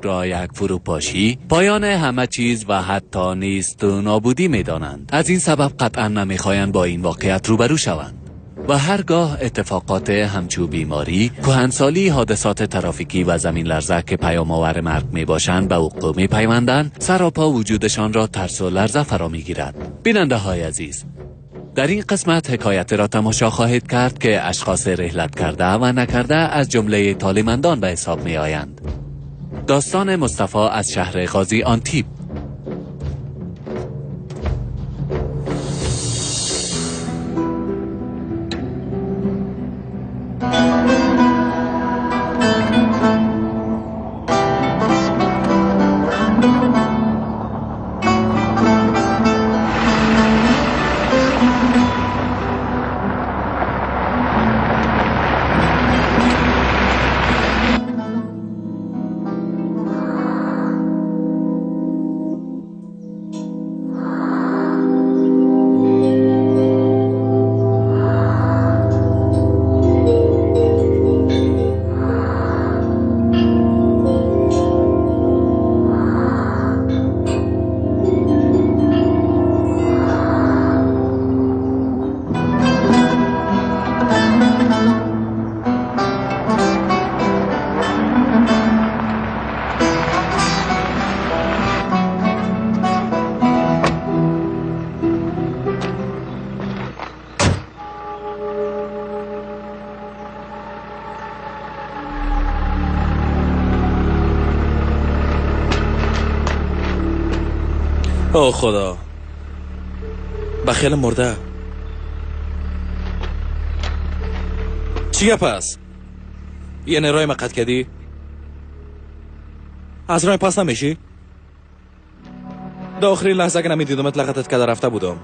را یک فروپاشی، پایان همه چیز و حتی نیست و نابودی می دانند. از این سبب قطعا نمیخواهند با این واقعیت روبرو شوند. و هرگاه اتفاقات همچو بیماری، کهنسالی، حادثات ترافیکی و زمین لرزه که پیام آور مرگ می باشند به وقوع می پیوندند، سراپا وجودشان را ترس و لرزه فرا می گیرد. بیننده های عزیز، در این قسمت حکایت را تماشا خواهید کرد که اشخاص رحلت کرده و نکرده از جمله طالعمندان به حساب می آیند. داستان مصطفی از شهر غازی آنتیپ. او خدا، بخیل مرده. چیه پس؟ یعنی رای مقد کردی؟ از رای پس نمیشی؟ در آخرین لحظه که نمیدیدمت لغتت کرده رفته بودم.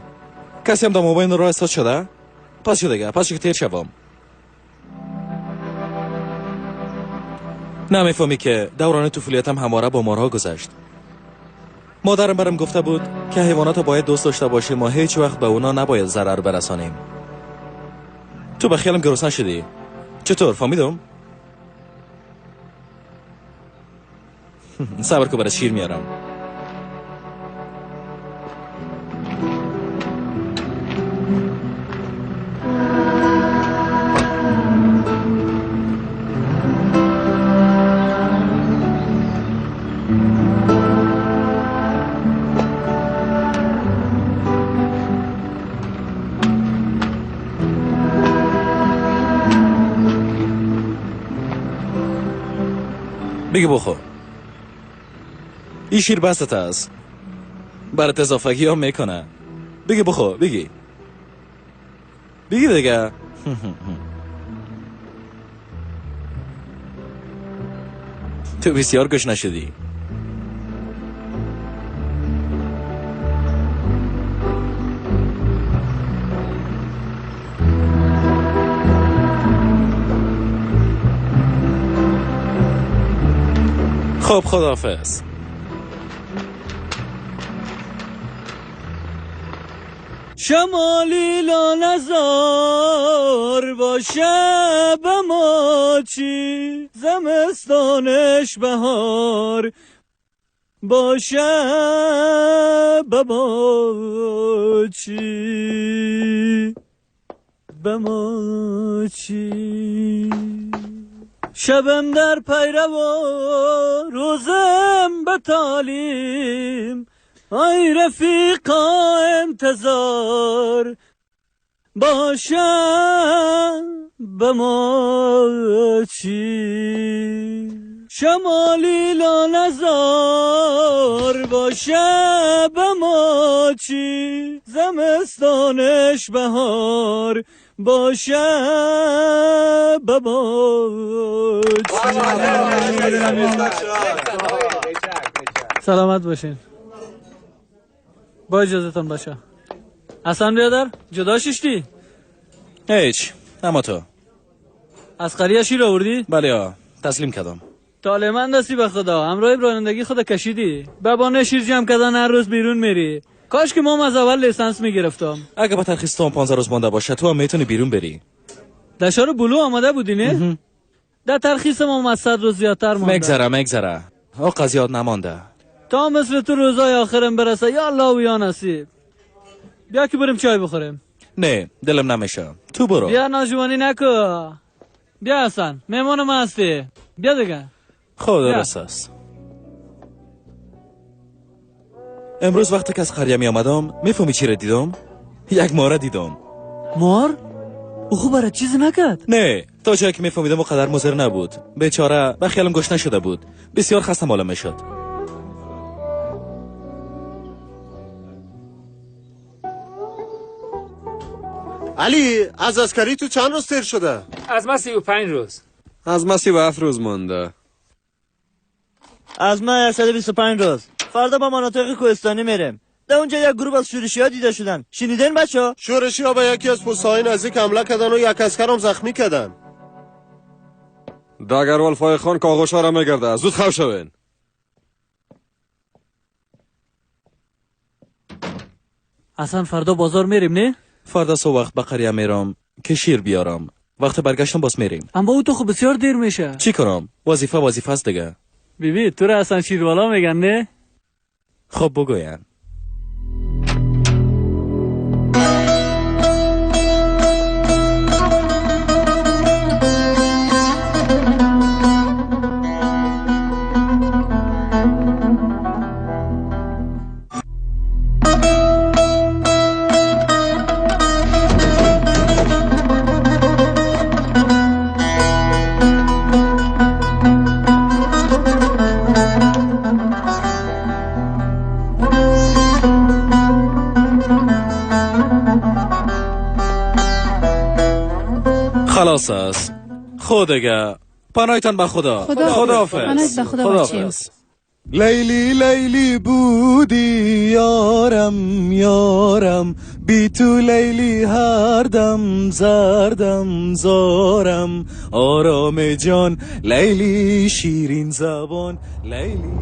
کسی هم در موبایل راه استاد شده؟ پس شو دیگه، پس شو که تیر شوم. نمیفهمی که دوران طفولیتم همواره با مارها گذشت. مادرم برم گفته بود که حیوانات باید دوست داشته باشیم و هیچ وقت به اونا نباید ضرر برسانیم. تو به خیالم گرسنه شدی. چطور فهمیدم؟ صبر که برات شیر میارم. بگی بخور. این شیر بستت است. برات اضافگی هم میکنه. بگی بخور، بگی. بگی دیگه. تو بسیار گشنه شدی. خب خداحافظ. شمالی لاله‌زار باشه به ما چی، زمستانش بهار باشه به ما چی، به ما چی. شبم در پیرو و روزم به تعلیم، ای رفیقا انتظار باشم به ما چی. شمالی لاله‌زار باشه به ما چی، زمستانش بهار باشه به ما چی. سلامت باشین. با اجازهتان باشه. حسن بیادر جدا ششتی؟ هیچ، اما تو از قریه شیر آوردی؟ بله ها، تسلیم کردم. طالعمند هستی به خدا، همراه رانندگی خدا کشیدی. ببانه شیر جمع کردن هر روز بیرون میری. کاش که ما از اول لیسانس میگرفتم. اگه با ترخیص تو 15 روز مانده باشه تو هم میتونی بیرون بری. در شهر بلو آماده بودی نه؟ در ترخیص ما از 100 روز زیادتر مانده. مگذره. اوقه زیاد نمانده. تا مثل تو روزای آخرم برسه یا الله و یا نصیب. بیا که بریم چای بخوریم. نه دلم نمیشه، تو برو. بیا ناجوانی نکو. بیا حسن مهمان ما هستی، بیا دیگه. خب درست است. امروز وقتی که از قریه می آمدم میفهمی چی را دیدم؟ یک ماره دیدم. مار؟ او خوب برای چیزی نکرد؟ نه، تا جایی که میفهمیدم قدر مضر نبود. بیچاره به خیالم گشنه شده بود، بسیار خسته معلوم میشد. علی از عسکری تو چند روز تیر شده؟ از ما 35 روز. از ما 37 روز مانده. از ما 125 روز. فردا با مناطق کوهستانی میریم. در اونجا یک گروه از شورشی ها دیده شدن. شنیدین بچه؟ شورشی ها به یکی از پست‌های نزدیک حمله کردن و یک عسکرم زخمی کردن. داگروال فای خان کاغوشا را میگرده. زود خو شوین. اصلا فردا بازار میریم نه؟ فردا صبح وقت به قریه میرم که شیر بیارم. وقت برگشتم باز میریم. اما او تو خب بسیار دیر میشه. چی کنم؟ وظیفه وظیفه است دیگه. بیبی تو را اصلا شیروالا میگن نه؟ خب بگوین. خلاص است. خود دیگه پناهتان به خدا. خداحافظ. خداحافظ. لیلی لیلی بودی یارم یارم، بی تو لیلی هر دم زردم زارم، آرام جان لیلی شیرین زبان لیلی.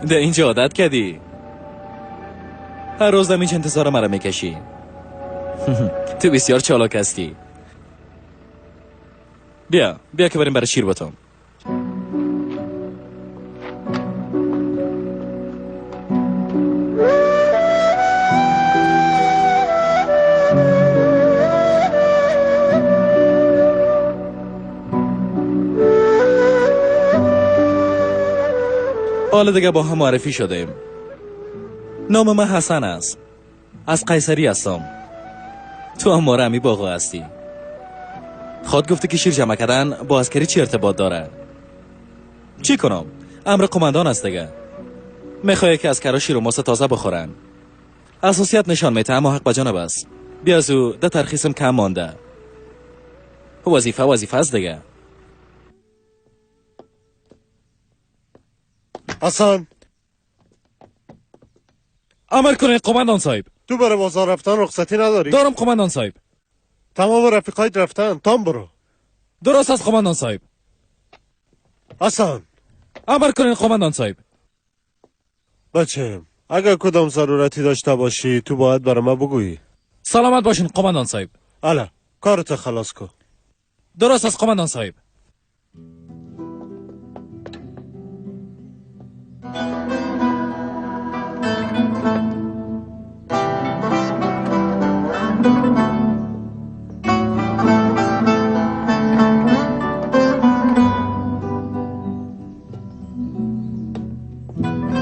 در اینجا عادت کردی. هر روز در اینجا انتظار مرا میکشی. تو بسیار چالاک هستی. بیا بیا که بریم برای شیر بتم. حالا دیگه با هم معرفی شدیم. نام من حسن است. از قیصری هستم. تو هم ماره همی باغا هستی. خود گفته که شیر جمع کردن با عسکری چی ارتباط داره؟ چی کنم؟ امر قماندان است دیگه. میخواه که از کرا شیر و ماست تازه بخورن. اساسیت نشان میته اما حق به جانب است. بیا از او ده ترخیصم کم مانده. وظیفه وظیفه است دیگه. حسن امر کنین قماندان صاحب. تو برای بازار رفتن رخصتی نداری؟ دارم قماندان صاحب. تمام رفیقایت رفتن، تام برو. درست است قماندان صاحب. حسن امر کنین قماندان صاحب. بچه اگر کدام ضرورتی داشته باشی تو باید برای ما بگویی. سلامت باشین قماندان صاحب. الا کارت خلاص کن. درست است قماندان صاحب.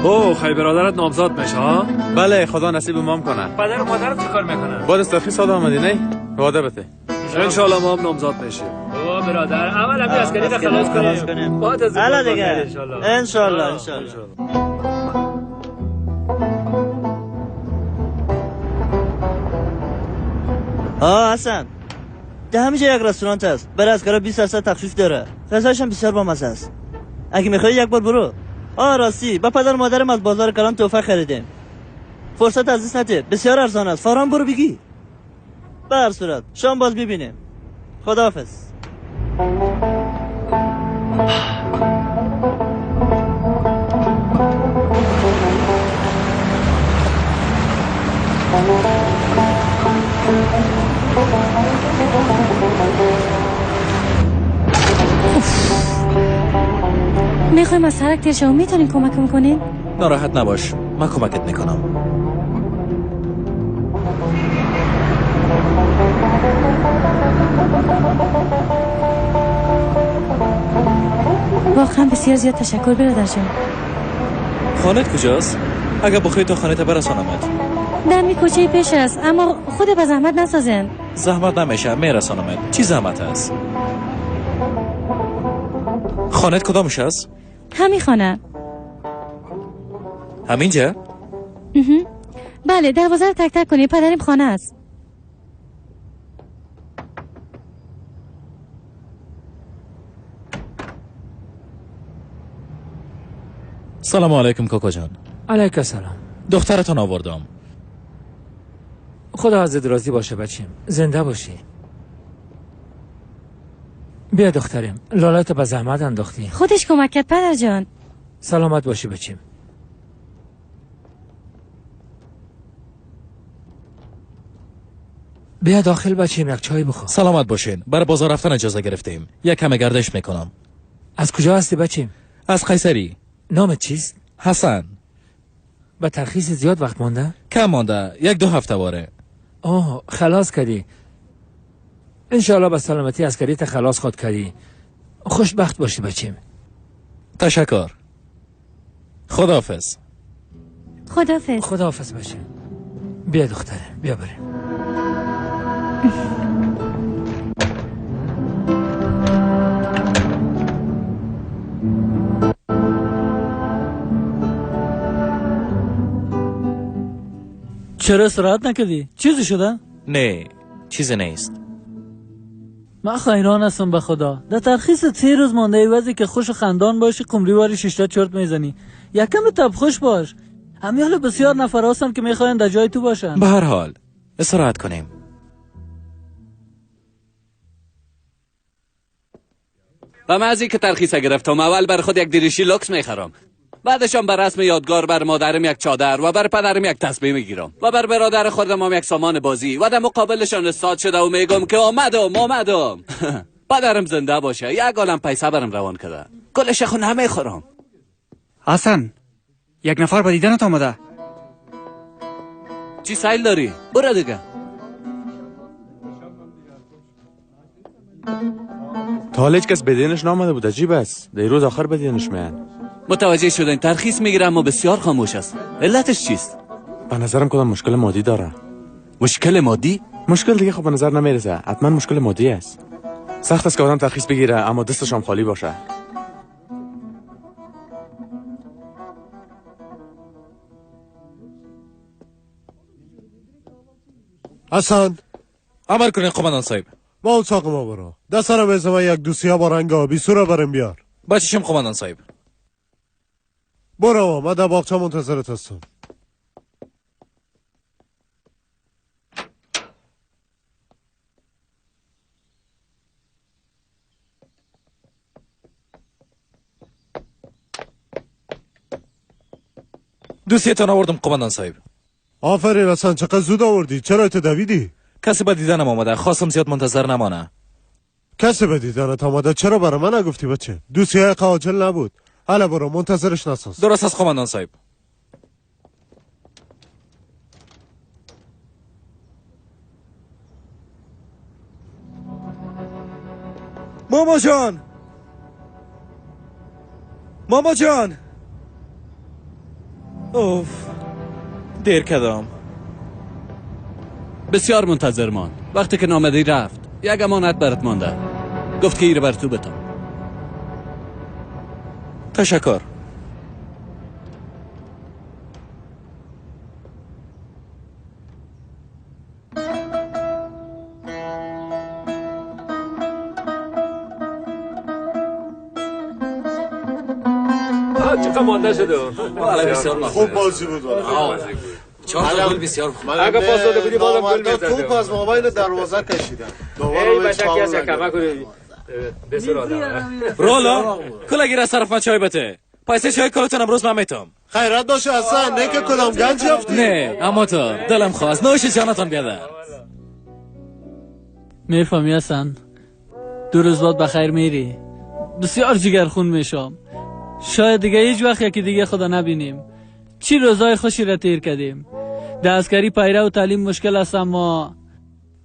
او خیلی برادرت نامزاد میشه ها؟ بله خدا نصیب مام کنه. پدر و مادرت چه کار میکنن؟ بعد از ترخیص ساده آمدی نه؟ وعده بده. انشالله ما هم نامزاد میشیم. او برادر اول همی عسکری را خلاص کنیم. بعد از اون دیگه انشالله انشالله. آه حسن ده همینجا یک رستوران هست، برای عسکرها 20% تخفیف داره. غذایش هم بسیار بامزه است. اگه میخوای یک بار برو. آه راستی با پدر مادرم از بازار کلان تحفه خریدیم. فرصت از دست نده، بسیار ارزان است. فورا برو بگی. به هر صورت شام باز ببینیم. خداحافظ. میخوایم از سرک تیر شوم، میتونین کمکم کنین؟ ناراحت نباش، من کمکت میکنم. واقعا بسیار زیاد تشکر برادر جان. خانت کجاست؟ اگه بخوای تا خانه برسانمت. دمی کوچه پیش است، اما خود به زحمت نسازین. زحمت نمیشه، میرسانمت. چی زحمت است؟ خانت کدامش است؟ همین خانه. همینجا؟ بله، دروازه رو تک تک کنی، پدرم خانه است. سلام علیکم کاکا جان. علیک السلام. دخترتان آوردم. خدا ازت راضی باشه بچیم، زنده باشی. بیا دخترم، لالت به زحمت انداختی. خودش کمک کرد پدر جان. سلامت باشی بچیم. بیا داخل بچیم، یک چای بخور. سلامت باشین. برای بازار رفتن اجازه گرفتیم. یک کم گردش میکنم. از کجا هستی بچیم؟ از قیصری. نامت چیست؟ حسن. به ترخیص زیاد وقت مانده؟ کم مانده، 1-2 هفته باره. آه، خلاص کردی. انشاءالله به سلامتی عسکریت خلاص خود کردی. خوشبخت باشی بچیم. تشکر. خداحافظ. خداحافظ. خداحافظ بچیم. بیا دختره، بیا بریم. چرا استراحت نکردی؟ چیزی شده؟ نه، چیزی نیست. من خیران هستم به خدا. در ترخیص 3 روز مانده وضعی که خوش و خندان باشی، قمری واری شیشتا چرت میزنی. یکم تب خوش باش. همیال بسیار نفر هستن که میخواین در جای تو باشن. به هر حال استراحت کنیم. و من از اینکه ترخیص گرفتم اول بر خود یک دریشی لوکس میخرم، بعدشان بر رسم یادگار بر مادرم یک چادر و بر پدرم یک تسبیح میگیرم و بر برادر خودم هم یک سامان بازی و در مقابلشان استاد شده و میگم که آمدم آمدم. پدرم زنده باشه، یک عالم پیسه برم روان کرده، کلش خو نمیخورم. حسن، یک نفر به دیدنت آمده. چی سیل داری؟ برو دیگه. تا حالا هیچ کس به دیدنش نامده بود، عجیب است. در روز آخر به دیدنش میان. متوجه شدن ترخیص میگیره اما بسیار خاموش است. علتش چیست؟ به نظرم کدام مشکل مادی داره. مشکل مادی؟ مشکل دیگه خب به نظر نمیرسه، حتما مشکل مادی است. سخت است که آدم ترخیص بگیره اما دستش هم خالی باشه. حسن، امر کنین قماندان صاحب. با اتاق ما برو. دست را بزن یک دوسیه با رنگ آبی سورا برم بیار. با چشم قماندان صاحب. برو، من در باغچه منتظرت هستم. دوسیه تان آوردم قماندان صاحب. آفرین حسن، چقدر زود آوردی. چرا تو دویدی؟ کسی به دیدنم آمده، خواستم زیاد منتظر نمانه. کسی به دیدنت آمده؟ چرا برای من نگفتی بچه؟ دوسیه عاجل نبود. حالا برو، منتظرش نساز. درست است قماندان صاحب. ماما جان، ماما جان. اوف، دیر کردم. بسیار منتظر ماند. وقتی که نامدی رفت، یک امانت برات مانده. گفت که ایره بر تو بتم. تشکر. چقدر مانده شده. خوب بازی بود. 4 تا گل بسیار خوب. اگه پاس داده بودی بازم گل می‌زدی. توپ از مابین دروازه کشیدن. ای بچه کسی کمک کنید. رولا کلگی را صرف من چای بده. پیسه چای کلتون امروز من میتم. خیرات باشه حسن، نه که کدام گنج یافتی؟ نه اما تو دلم خواست نوش جانتان بیادر. میفهمی حسن، 2 روز بعد بخیر میری. بسیار جگرخون میشم. شاید دیگه هیچ وقت یکی دیگه خدا نبینیم. چی روزای خوشی را تیر کردیم. در عسکری پیره و تعلیم مشکل است، اما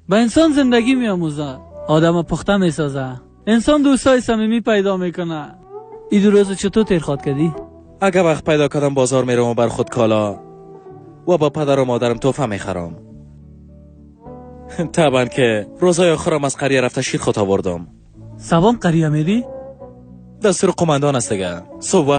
به انسان زندگی میآموزه، آدم پخته میسازه، انسان دوستای صمیمی پیدا میکنه. این 2 روز چطور تیر خواد کردی؟ اگه وقت پیدا کردم بازار میرم و بر خود کالا و با پدر و مادرم تحفه میخرم. طبعا که روزای آخرم از قریه رفته شیر خود آوردم. سوام قریه میری؟ دستور قماندان است دیگه. صبح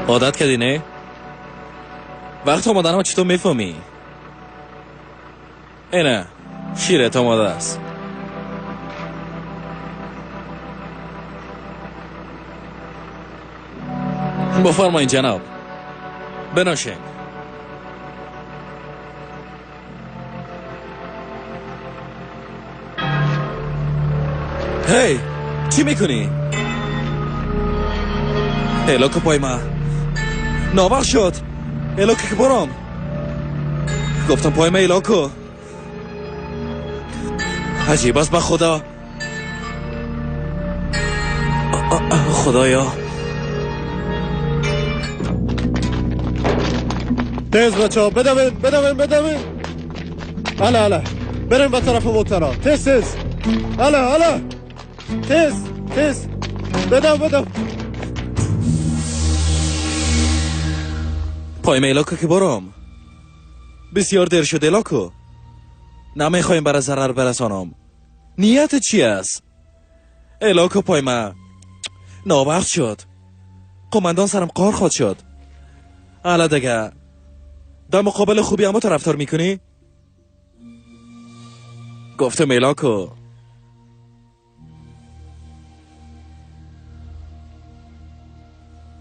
عادت کردی نه؟ وقت آمدنم چطور میفهمی؟ اینه شیرت آماده است. بفرمایید جناب، بنوشین. هی چی میکنی؟ الاکو پای ما ناوقت شد. الاکو که برام گفتم پای ما الاکو. عجیب است به خدا. خدایا. تیز بچه ها، بدوین بدوین بدوین. هلا هلا بریم به طرف موترا. تیز تیز. هلا هلا تیز تیز. بدو بدو. پای میلاکو که برام بسیار دیر شد. الاکو نمیخوایم برای ضرر برسانم. نیت چی است؟ الاکو پای ما ناوقت شد. قماندان سرم قار خواد شد. حالا دیگه در مقابل خوبی اما طرفدار میکنی؟ گفته میلاکو.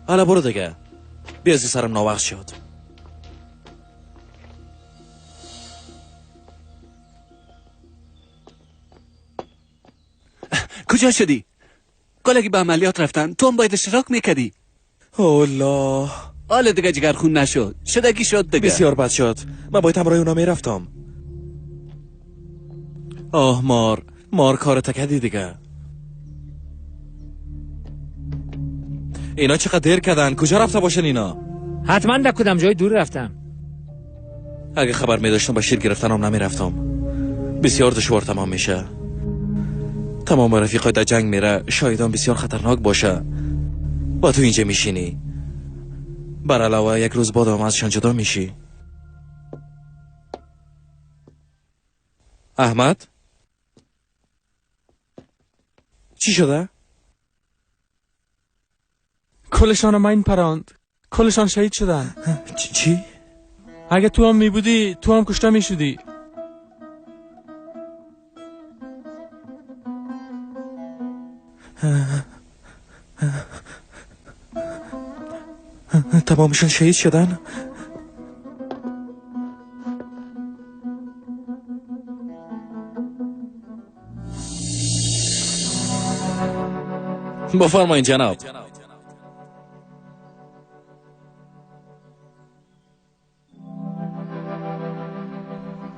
حالا برو دیگه، بیازی سرم ناوقت شد. کجا شدی؟ گلگی به عملیات رفتن، تو هم باید اشتراک میکردی. الله حالا دیگه جگرخون نشد، شدگی شد دیگه. بسیار بد شد. من باید همراه اونا میرفتم. آه مار مار کار تکدی دیگه. اینا چقدر دیر کردن. کجا رفته باشن اینا؟ حتما در کدام جای دور رفتم. اگه خبر می داشتم به شیر گرفتنم نمیرفتم. بسیار دشوار تمام میشه. تمام رفیقای در جنگ میره، شایدان بسیار خطرناک باشه. با تو اینجا میشینی. بر علاوه یک روز بعد هم ازشان جدا میشی. احمد چی شده؟ کلشان ماین پراند، کلشان شهید شدن. چی؟ اگه تو هم می بودی تو هم کشته می شدی. تمامشون شهید شدن؟ بفرمایید جناب.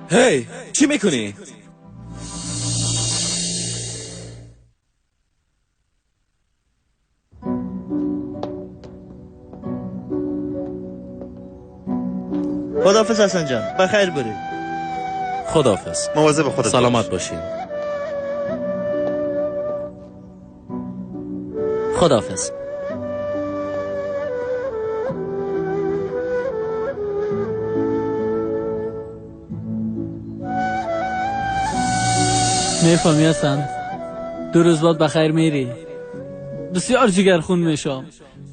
هی چی میکنی؟ خداحافظ حسن جان، بخیر بری. خداحافظ. مواظب خودت سلامت باشی. خداحافظ. میفهمی حسن، 2 روز بعد بخیر میری. بسیار جگرخون میشم.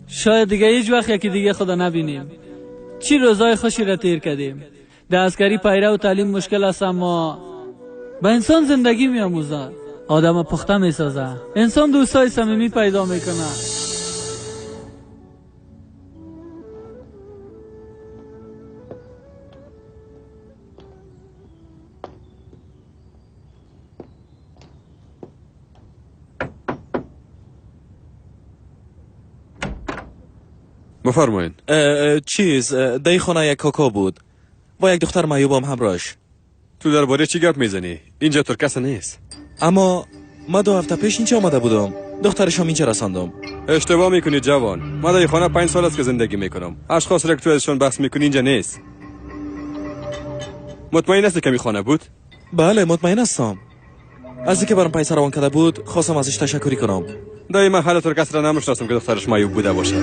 شاید دیگه هیچ وقت یکی دیگه خدا نبینیم. چی روزای خوشی را تیر کردیم. در عسکری پیره و تعلیم مشکل است، اما به انسان زندگی میآموزد. آدم پخته میسازه. انسان دوستای صمیمی پیدا میکنه. بفرمایید. چیز دی خانه یک کاکا بود با یک دختر معیوبم همراهش. تو درباره چی گپ میزنی؟ اینجا ترکس نیست. اما ما 2 هفته پیش اینجا آمده بودم، دخترشم اینجا رساندم. اشتباه میکنی جوان، ما در خانه 5 سال است که زندگی میکنم. اشخاص را که تو ازشان بحث میکنی اینجا نیست. مطمئن هستی که می خانه بود؟ بله مطمئن هستم. از اینکه برام پیسه روان کرده بود خواستم ازش تشکری کنم. دایی من حال ترکس را نمیشناسم که دخترش معیوب بوده باشه.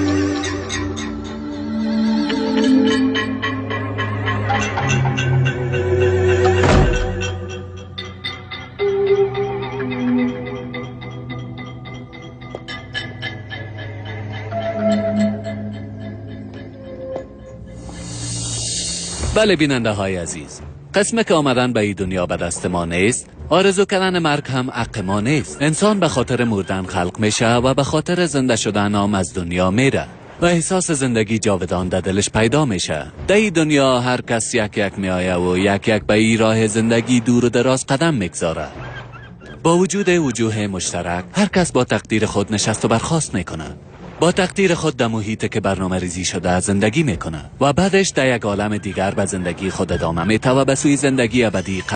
بله بیننده های عزیز، قسمه که آمدن به این دنیا به دست ما نیست، آرزو کردن مرگ هم حق ما نیست. انسان به خاطر مردن خلق میشه و به خاطر زنده شدن هم از دنیا میره و احساس زندگی جاودان در دلش پیدا میشه. در این دنیا هر کس یک یک میآیه و یک یک به این راه زندگی دور و دراز قدم میگذاره. با وجود وجوه مشترک، هر کس با تقدیر خود نشست و برخاست میکنه. با تقدیر خود در محیط که برنامه ریزی شده زندگی میکنه و بعدش در یک عالم دیگر به زندگی خود ادامه میته و به سوی زندگی ابدی